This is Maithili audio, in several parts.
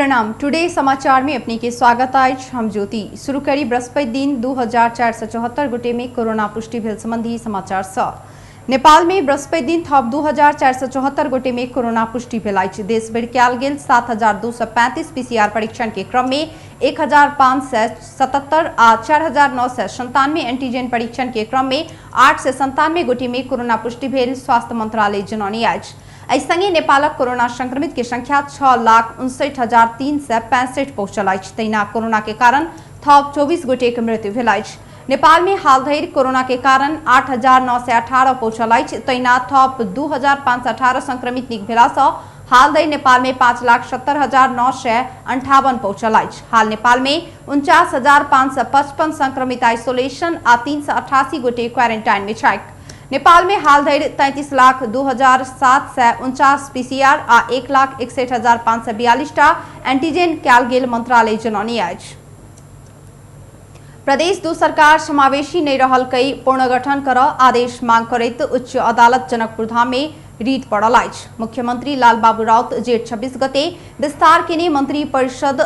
प्रणाम। टुडे समाचार में अपने के स्वागत अछि। हम ज्योति। शुरू करी बृहस्पति दिन 2474 गोटे में कोरोना पुष्टि भेल संबंधी समाचार सँ। नेपाल में बृहस्पति दिन थप 2474 गोटे में कोरोना पुष्टि भेल अछि। देश भरि कयल गेल 7235 पीसीआर परीक्षण के क्रम में 1577 आ 4997 एंटीजन परीक्षण के क्रम में 897 गोटे में कोरोना पुष्टि भेल स्वास्थ्य मंत्रालय जनौने अछि। एहि संगे नेपालक कोरोना संक्रमित के संख्या 6,59,365 पहुंचल अछि। तहिना कोरोना के कारण थप 24 गोटे के मृत्यु भेल अछि। नेपाल में हाल धरि कोरोना के कारण 8,918 पहुंचल अछि। तहिना थप 2,518 संक्रमित निक भेला सँ हाल धरि नेपाल में 5,70,958 पहुंचल अछि। हाल नेपाल में 49,555 संक्रमित आइसोलेशन आ 388 गोटे क्वारेंटाइन में छथि। नेपाल में हाल धरि 33,02,749 पीसीआर आ 1,61,542 टा एंटीजन कयल गेल मंत्रालय जनौने अछि। प्रदेश दू सरकार समावेशी नहि रहल कई पुनर्गठन कर आदेश मांग करैत उच्च अदालत जनकपुर धाम में रीट पड़ल अछि। मुख्यमंत्री लालबाबू राउत जेठ 26 गते विस्तार केने मंत्री परिषद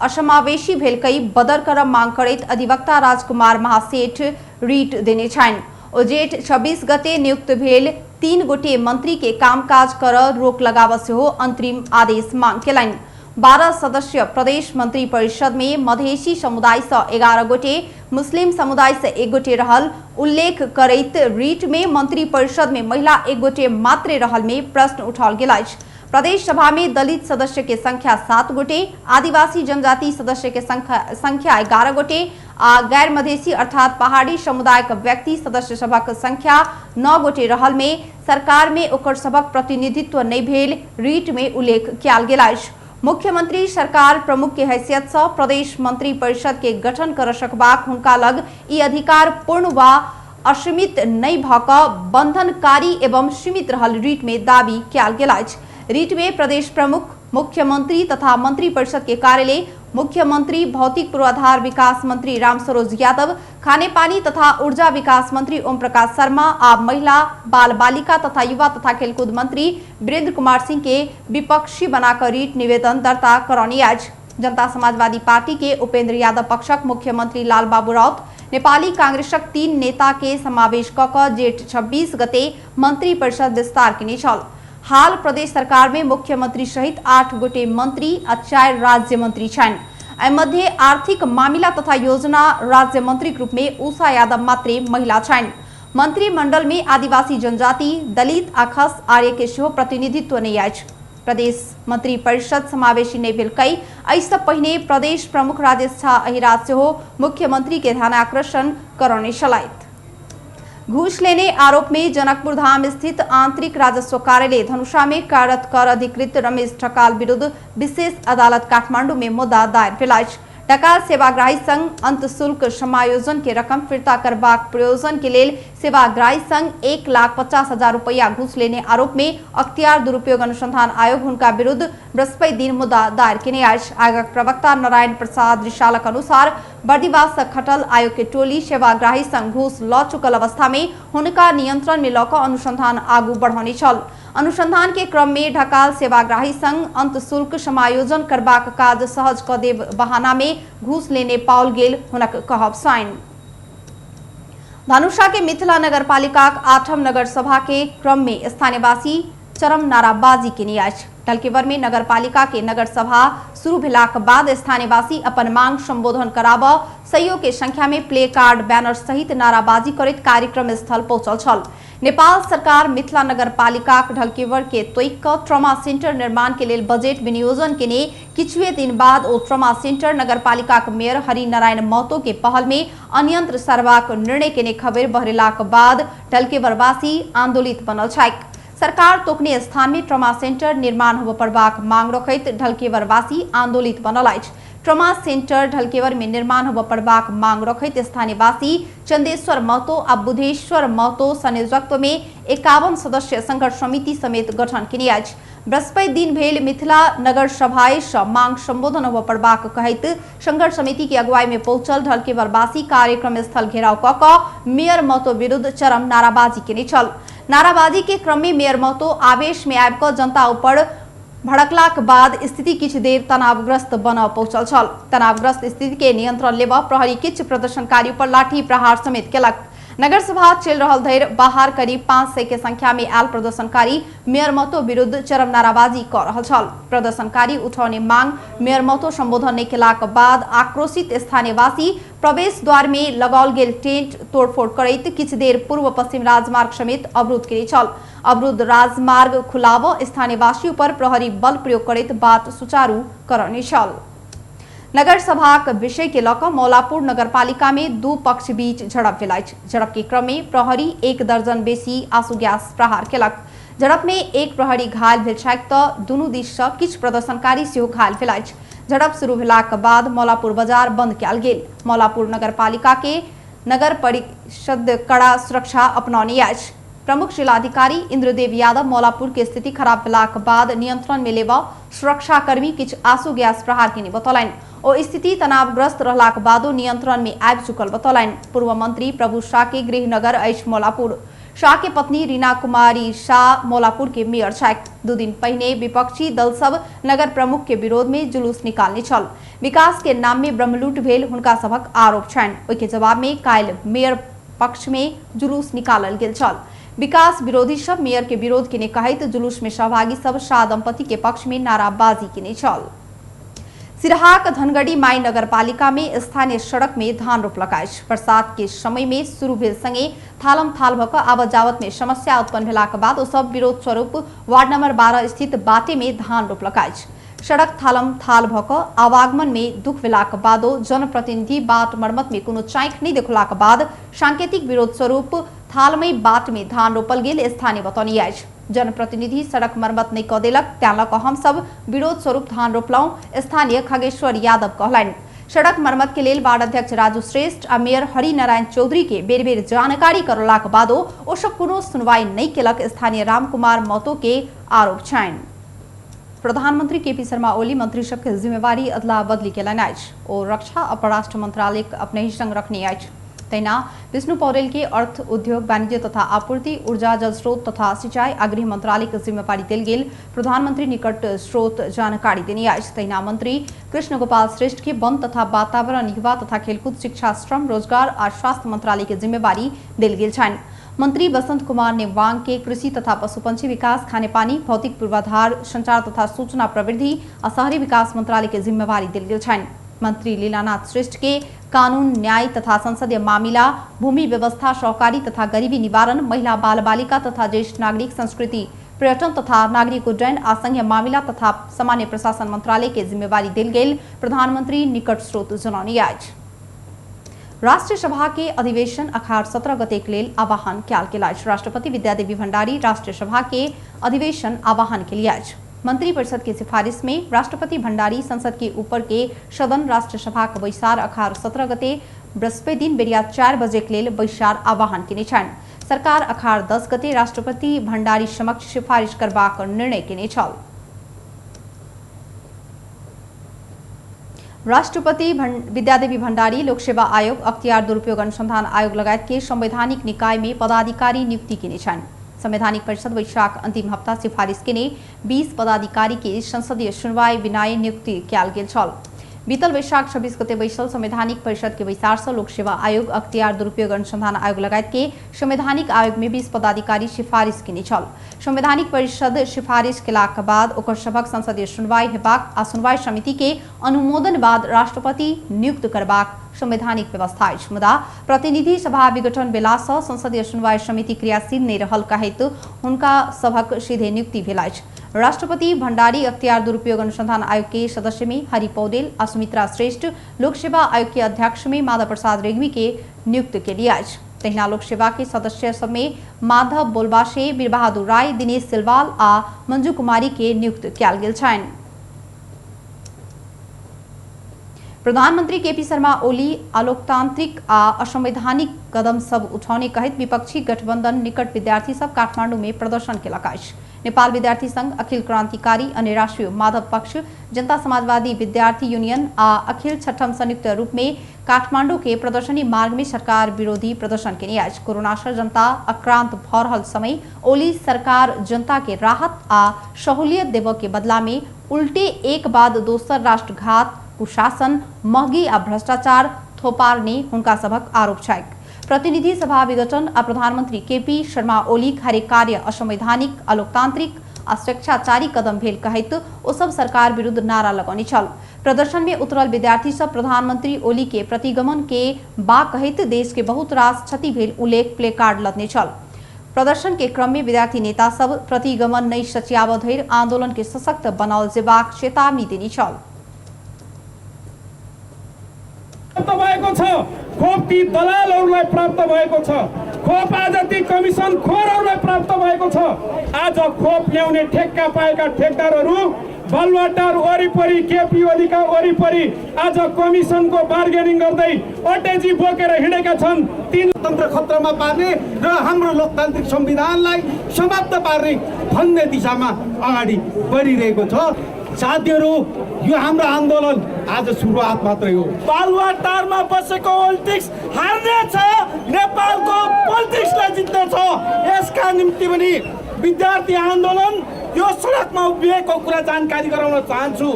असमावेशी भेल कई बदर कर मांग करैत अधिवक्ता राजकुमार महासेठ रीट देने छनि। ओ जेठ 26 गते नियुक्त भेल 3 गोटे मंत्री के कामकाज कर रोक लगाव सेहो अंतरिम आदेश मांग केलनि। 12 सदस्य प्रदेश मंत्री परिषद में मधेशी समुदाय से 11 गोटे, मुस्लिम समुदाय से 1 गोटे रहल उल्लेख करैत रीट में मंत्री परिषद में महिला 1 गोटे मात्रे रहल में प्रश्न उठाओल गेल अछि। प्रदेश सभा में दलित सदस्य के संख्या 7 गोटे, आदिवासी जनजाति सदस्य के संख्या 11 गोटे आ गैर मधेसी अर्थात पहाड़ी समुदाय के व्यक्ति सदस्य सभक संख्या 9 गोटे रहल में सरकार में ओकर सभक प्रतिनिधित्व नहीं भेल रीट में उल्लेख कयल गेल अछि। मुख्यमंत्री सरकार प्रमुख के हैसियत से प्रदेश मंत्री परिषद के गठन कर सकबाक हुनका लग ई अधिकार पूर्ण वा असीमित नहीं भऽ कऽ बंधनकारी एवं सीमित रहल रीट में दावी कयल गेल अछि। रीट में प्रदेश प्रमुख, मुख्यमंत्री तथा मंत्री परिषद के कार्यालय, मुख्यमंत्री भौतिक पूर्वाधार विकास मंत्री रामसरोज यादव, खानेपानी तथा ऊर्जा विकास मंत्री ओम प्रकाश शर्मा आ महिला बाल बालिका तथा युवा तथा खेलकूद मंत्री वीरेंद्र कुमार सिंह के विपक्षी बनाकर रीट निवेदन दर्ता करौनी अछि। जनता समाजवादी पार्टी के उपेंद्र यादव पक्षक मुख्यमंत्री लालबाबू राउत नेपाली कांग्रेसक 3 नेता के समावेश कऽ कऽ जेठ 26 गते मंत्री परिषद विस्तार केने छल। हाल प्रदेश सरकार में मुख्यमंत्री सहित 8 गोटे मंत्री आ 4 राज्य मंत्री छनि। एहि मध्य आर्थिक मामिला तथा योजना राज्य मंत्री के रूप में उषा यादव मात्रे महिला छनि। मंत्रिमंडल में आदिवासी जनजाति, दलित आ खस आर्य के सेहो प्रतिनिधित्व नहीं अछि। प्रदेश मंत्री परिषद समावेशी नहीं भेल कई एहिसँ पहिने प्रदेश प्रमुख राजेश झा अहिराज सेहो मुख्यमंत्री के ध्यानाकर्षण करौने छलथि। घूस लेने आरोप में जनकपुर धाम स्थित आंतरिक राजस्व कार्यालय धनुषा में कार्यरत कर अधिकृत रमेश ढकाल विरुद्ध विशेष अदालत काठमांडू में मुद्दा दायर भेल अछि। ढकाल सेवाग्राही संघ अंत शुल्क समायोजन के रकम फिर्ता करबाक प्रयोजन के लेल सेवाग्राही संघ 1,50,000 रुपया घूस लेने आरोप में अख्तियार दुरुपयोग अनुसंधान आयोग हुनका विरुद्ध बृहस्पति दिन मुद्दा दायर केने अछि। आयोगक प्रवक्ता नारायण प्रसाद रिशालक अनुसार बर्दिवास से खटल आयोग के टोली सेवाग्राही संघ घूस ल चुकल अवस्था में हुनका नियंत्रण में लऽ कऽ अनुसंधान आगू बढ़ौने छल। अनुसंधान के क्रम में ढकाल सेवाग्राही संघ अंत शुल्क समायोजन करबाक काज सहज कऽ देब बहाना में घूस लेने पाओल गेल हुनक कहब छनि। धनुषा के मिथिला नगरपालिकाक 8म नगर सभा के क्रम में स्थानीयवासी चरम नाराबाजी केने अछि। ढलकेवर में नगरपालिका के नगर सभा शुरू भेलाक बाद स्थानीयवासी अपन मांग संबोधन कराब सैयो के संख्या में प्ले कार्ड बैनर सहित नाराबाजी करैत कार्यक्रम स्थल पहुंचल छल। नेपाल सरकार मिथिला नगरपालिकाक ढलकेवर के तोइक कऽ ट्रॉमा सेंटर निर्माण के लेल बजट विनियोजन केने किछुए दिन बाद ओ ट्रॉमा सेंटर नगरपालिकाक मेयर हरिनारायण महतो के पहल में अन्यंत्र सारबाक निर्णय केने खबर बहरेलाक बाद ढलकेवरवासी आंदोलित बनल छथि। सरकार तोकने स्थान में ट्रॉमा सेंटर निर्माण होबय पड़बाक मांग रखैत ढलकेवरवासी आंदोलित बनल अछि। ट्रॉमा सेंटर ढलकेवर में निर्माण होबय पड़बाक मांग रखैत स्थानीयवासी चंदेश्वर महतो आ बुधेश्वर महतो संयोजकत्व में 51 सदस्य संघर्ष समिति समेत गठन केने अछि। बृहस्पति दिन भेल मिथिला नगर सभाएसँ मांग संबोधन होबय पड़बाक कहैत संघर्ष समिति के अगुवाई में पहुंचल ढलकेवरवासी कार्यक्रम स्थल घेराव कऽ कऽ मेयर महतो विरुद्ध चरम नाराबाजी केने छल। नाराबाजी के क्रम में मेयर महतो आवेश में आबि कऽ जनता ऊपर भड़कलाक बाद स्थिति किछु देर तनावग्रस्त बनऽ पहुंचल छल। तनावग्रस्त स्थिति के नियंत्रण लेबऽ प्रहरी किछु प्रदर्शनकारी पर लाठी प्रहार समेत केलक। नगरसभा चलि रहल धरि बाहर करीब 500 के संख्या में आयल प्रदर्शनकारी मेयर महतो विरुद्ध चरम नाराबाजी कऽ रहल छल। प्रदर्शनकारी उठौने मांग मेयर महतो संबोधन नहि केलाक बाद आक्रोशित स्थानीयवासी प्रवेश द्वार में लगाओल गेल टेंट तोड़फोड़ करैत किछु देर पूर्व पश्चिम राजमार्ग समेत अवरुद्ध केने छल। अवरुद्ध राजमार्ग खुलाव स्थानीयवासी पर प्रहरी बल प्रयोग करैत बाट सुचारू करने छल। नगरसभाक विषय के लऽ कऽ मौलापुर नगरपालिका में दू पक्ष बीच झड़प भेल अछि। झड़प के क्रम में प्रहरी 1 दर्जन बेसी आंसू गैस प्रहार केलक। झड़प में एक प्रहरी घायल भेल छैक तऽ दुनू दिस सँ किछु प्रदर्शनकारी सेहो घायल भेल अछि। झड़प शुरू भेलाक बाद मौलापुर बाजार बंद कयल गेल। मौलापुर नगरपालिका के नगर परिषद कड़ा सुरक्षा अपनौने अछि। प्रमुख जिलाधिकारी इंद्रदेव यादव मौलापुर के स्थिति खराब भेलाक बाद नियंत्रण में लेबऽ सुरक्षाकर्मी किछु आंसू गैस प्रहार केने बतौलनि। ओ स्थिति तनावग्रस्त रहलाक बादो नियंत्रण में आबि चुकल बतौलनि। पूर्व मंत्री प्रभु शाह के गृहनगर अछि मौलापुर। शाह के पत्नी रीना कुमारी शाह मौलापुर के मेयर छथि। 2 दिन पहिने विपक्षी दल सब नगर प्रमुख के विरोध में जुलूस निकालने छल। विकास के नाम में ब्रह्मलूट भेल हुनका सभक आरोप छनि। ओहि के जवाब में काल्हि मेयर पक्ष में जुलूस निकालल गेल छल। विकास विरोधी सब मेयर के विरोध केने कहैत जुलूस में सहभागी सब शाह दंपति के पक्ष में नाराबाजी केने छल। सिरहाक धनगढ़ी माई नगरपालिका में स्थानीय सड़क में धान रोपलक अछि। बरसात के समय में शुरू भेल संगे थालम थाल भऽ कऽ आवत जावत में समस्या उत्पन्न भेलाक बाद ओ सब विरोध स्वरूप वार्ड नंबर 12 स्थित बाटे में धान रोपलक अछि। सड़क थालम थाल भऽ कऽ आवागमन में दुख भेलाक बादो जनप्रतिनिधि बाट मरम्मत में कोनो चाँखि नहि देखौलाक बाद सांकेतिक विरोध स्वरूप थालमय बाट में धान रोपल गेल स्थानीय बतौनी अछि। जनप्रतिनिधि सड़क मरम्मत नहि कऽ देलक तैं लऽ कऽ हमसब विरोध स्वरूप धान रोपलहुँ, स्थानीय खगेश्वर यादव कहलनि। सड़क मरम्मत के लेल वार्ड अध्यक्ष राजू श्रेष्ठ आ मेयर हरिनारायण चौधरी के बेर बेर जानकारी करौलाक बादो ओ सब कोनो सुनवाई नहि केलक, स्थानीय रामकुमार महतो के आरोप छनि। प्रधानमंत्री केपी शर्मा ओली मंत्री सबके जिम्मेवारी अदला बदली केलनि अछि। ओ रक्षा आ परराष्ट्र मंत्रालय अपनहि संग रखने अछि। तहिना विष्णु पौडेल के अर्थ, उद्योग, वाणिज्य तथा आपूर्ति, ऊर्जा, जल स्रोत तथा सिंचाई आ गृह मंत्रालय के जिम्मेवारी देल गेल प्रधानमंत्री निकट स्रोत जानकारी देने अछि। तहिना मंत्री कृष्ण गोपाल श्रेष्ठ के वन तथा वातावरण, युवा तथा खेलकूद, शिक्षा, श्रम, रोजगार आ स्वास्थ्य मंत्रालय के जिम्मेवारी देल गेल छनि। मंत्री बसंत कुमार नेवांग के कृषि तथा पशुपंछी विकास, खानेपानी, भौतिक पूर्वाधार, संचार तथा सूचना प्रविधि आ शहरी विकास मंत्रालय के जिम्मेवारी देल गेल छनि। मंत्री लीलानाथ श्रेष्ठ के कानून, न्याय तथा संसदीय मामिला, भूमि व्यवस्था, सहकारी तथा गरीबी निवारण, महिला बाल बालिका तथा ज्येष्ठ नागरिक, संस्कृति, पर्यटन तथा नागरिक उड्डयन आ संघीय मामिला तथा सामान्य प्रशासन मंत्रालय के जिम्मेवारी देल गेल प्रधानमंत्री निकट स्रोत जनौने अछि। राष्ट्रीय सभा के अधिवेशन अखार 17 गते के लेल आह्वान कयल गेल अछि। राष्ट्रपति विद्यादेवी भंडारी राष्ट्रीय सभा के अधिवेशन आह्वान के लिए अछि। मंत्री परिषद के सिफारिश में राष्ट्रपति भंडारी संसद के ऊपर के सदन राष्ट्रीय सभा के बैसार अखार 17 गते बृहस्पति दिन बेरिया 4 बजे के लेल बैसार आह्वान केने छनि। सरकार अखार 10 गते राष्ट्रपति भंडारी समक्ष सिफारिश करबाक निर्णय केने छल। राष्ट्रपति विद्यादेवी भंडारी लोक सेवा आयोग, अख्तियार दुरुपयोग अनुसंधान आयोग लगायत के संवैधानिक निकाय में पदाधिकारी नियुक्ति केने छनि। संवैधानिक परिषद वैशाख अंतिम हप्ता सिफारिश केने 20 पदाधिकारी के संसदीय सुनवाई बिना नियुक्ति कयल गेल छल। बीतल वैशाख 26 गते बैसल संवैधानिक परिषद के बैसार से लोक सेवा आयोग, अख्तियार दुरुपयोग अनुसंधान आयोग लगायत के संवैधानिक आयोग में 20 पदाधिकारी सिफारिश केने छल। संवैधानिक परिषद सिफारिश केलाक बाद ओकर सभक संसदीय सुनवाई हेबाक आ सुनवाई समिति के अनुमोदन बाद राष्ट्रपति नियुक्त करबाक संवैधानिक व्यवस्था अछि। मुदा प्रतिनिधि सभा विघटन भेला सँ संसदीय सुनवाई समिति क्रियाशील नहि रहल कहैत हुनका सभक सीधे नियुक्ति भेल अछि। राष्ट्रपति भंडारी अख्तियार दुरुपयोग अनुसंधान आयोग के सदस्य में हरि पौडेल आ सुमित्रा श्रेष्ठ, लोक सेवा आयोग के अध्यक्ष में माधव प्रसाद रेग्मी के नियुक्त केली अछि। तहिना लोक सेवा के सदस्य सब में माधव बोलबासे, वीरबहादुर राय, दिनेश सिलवाल आ मंजू कुमारी के नियुक्त कयल गेल छनि। प्रधानमंत्री केपी शर्मा ओली अलोकतांत्रिक आ असंवैधानिक कदम सब उठौने कहैत विपक्षी गठबंधन निकट विद्यार्थी सब काठमांडू में प्रदर्शन केलक अछि। नेपाल विद्यार्थी संघ, अखिल क्रांतिकारी अन्य राष्ट्रीय माधव पक्ष, जनता समाजवादी विद्यार्थी यूनियन आ अखिल छठम संयुक्त रूप में काठमांडू के प्रदर्शनी मार्ग में सरकार विरोधी प्रदर्शन केने अछि। कोरोना से जनता आक्रांत भ रहल समय ओली सरकार जनता के राहत आ सहूलियत देबऽ के बदला में उल्टे एक बाद दोसर राष्ट्रघात, कुशासन, महगी आ भ्रष्टाचार थोपारने हुनका सभक आरोप छैक। प्रतिनिधि सभा विघटन आ प्रधानमंत्री केपी शर्मा ओलीक हरेक कार्य असंवैधानिक, अलोकतांत्रिक आ स्वेच्छाचारी कदम भेल कहैत ओ सब सरकार विरुद्ध नारा लगौने छल। प्रदर्शन में उतरल विद्यार्थी सब प्रधानमंत्री ओली के प्रतिगमन के बा कहैत देश के बहुत रास क्षति भेल उल्लेख प्लेकार्ड लदने छल। प्रदर्शन के क्रम में विद्यार्थी नेता सब प्रतिगमन नहि सचियाबऽ धरि आंदोलन के सशक्त बनाओल जेबाक चेतावनी देने छल। प्राप्त भएको छ खोप ती दलालहरूलाई प्राप्त भएको छ, खोप आज ती कमिसन खोरहरूलाई प्राप्त भएको छ। आज खोप ल्याउने ठेक्का पाएका ठेकदारहरू बालुवाटार वरिपरि, केपी ओलीका वरिपरि आज कमिसनको बार्गेनिङ गर्दै अटेजी बोकेर हिँडेका छन्। तीन तन्त्र खतरामा पार्ने र हाम्रो लोकतान्त्रिक संविधानलाई समाप्त पार्ने भन्ने दिशामा अगाडि बढिरहेको छ। साथीहरू, यो हाम्रो आन्दोलन आज सुरुवात मात्रै हो। बालुवाटारमा बसेको पोलिटिक्स हार्नेछ, नेपालको पोलिटिक्सलाई जित्नेछ। यसका निम्ति पनि विद्यार्थी आन्दोलन यो सडकमा उभिएको कुरा जानकारी गराउन चाहन्छु।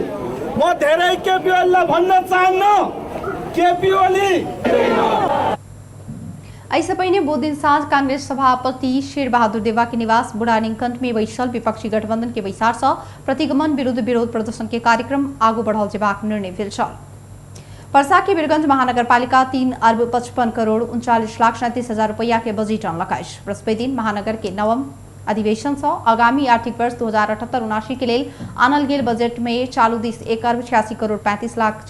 म धेरै केपी ओलीलाई भन्न चाहन्न, केपी ओली। एहिसँ पहिने बुध दिन साँझ कांग्रेस सभापति शेरबहादुर देवा के निवास बुढ़ानीलकंठ में बैसल विपक्षी गठबंधन के बैसार से प्रतिगमन विरुद्ध विरोध प्रदर्शन के कार्यक्रम आगू बढ़ाओल जेबाक निर्णय भेल छल। परसा के वीरगंज महानगरपालिका 3 अर्ब 55 करोड़ 39 लाख 37 हजार रुपया के बजट अनलक अछि। बृहस्पति दिन महानगर के नवम अधिवेशन से आगामी आर्थिक वर्ष 2078-79 के लेल आनल गेल बजट में चालू this 1 अर्ब 86 करोड़ 35 लाख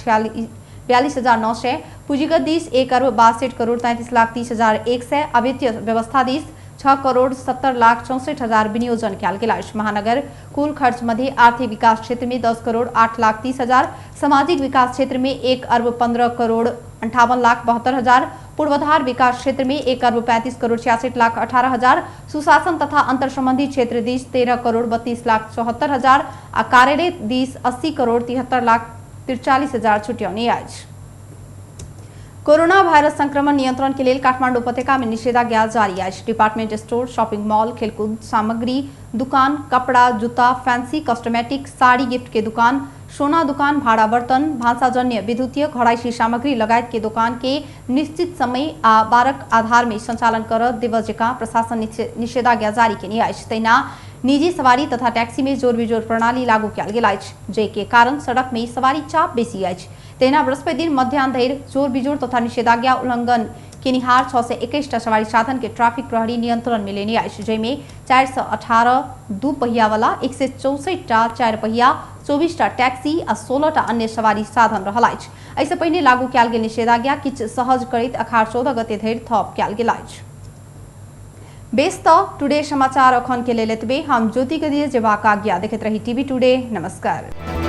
42 हजार 900, पूंजीगत this 1 अर्ब 62 करोड़ 33 लाख 30 हजार 100, अवित्तीय व्यवस्था this 6 crore 70 lakh 64 हजार विनियोजन कयल गेल अछि। महानगर कुल खर्च मध्य आर्थिक विकास क्षेत्र में 10 करोड़ 8 लाख 30 हजार, सामाजिक विकास क्षेत्र में 1 अर्ब 15 करोड़ 58 लाख 72 हजार, पूर्वाधार विकास क्षेत्र में 1 अर्ब 35 करोड़ 66 लाख 18 हजार, सुशासन तथा अंतर संबंधी क्षेत्र this 13 crore 32 lakh 74 हजार आ कार्यालय this 80 crore 73 lakh 43 हजार छुट्यौने अछि। कोरोना वायरस संक्रमण नियंत्रण के लेल काठमांडू उपत्यका में निषेधाज्ञा जारी अछि। डिपार्टमेंट स्टोर, शॉपिंग मॉल, खेलकूद सामग्री दुकान, कपड़ा, जूता, फैंसी कॉस्मेटिक, साड़ी गिफ्ट के दुकान, सोना दुकान, भाड़ा बर्तन, भाषाजन्य विद्युतीय घरायसी सामग्री लगायत के दुकान के निश्चित समय आ बारक आधार में संचालन कर देव जकाँ प्रशासन निषेधाज्ञा जारी केने अछि। तहिना निजी सवारी तथा टैक्सी में जोर बिजोर प्रणाली लागू कयल गेल अछि, जाहि के कारण सड़क में सवारी चाप बेसी अछि। तहिना बृहस्पति दिन मध्याह्न धरि जोर बिजोर तथा निषेधाज्ञा उल्लंघन केनिहार 621 टा सवारी साधन के ट्रैफिक प्रहरी नियंत्रण में लेने अछि, जाहिमे 418 दू पहिया वाला, 164 टा चारि पहिया, 24 टा टैक्सी आ 16 टा अन्य सवारी साधन रहल अछि। एहिसँ पहिने लागू कयल गेल निषेधाज्ञा किछु सहज करैत अखार 14 गते धरि थप कयल गेल अछि। बेस त टुडे समाचार अखन के लेल एतबे। हम ज्योति के दिए जेबाक आज्ञा। देखैत रही टीवी टुडे। नमस्कार।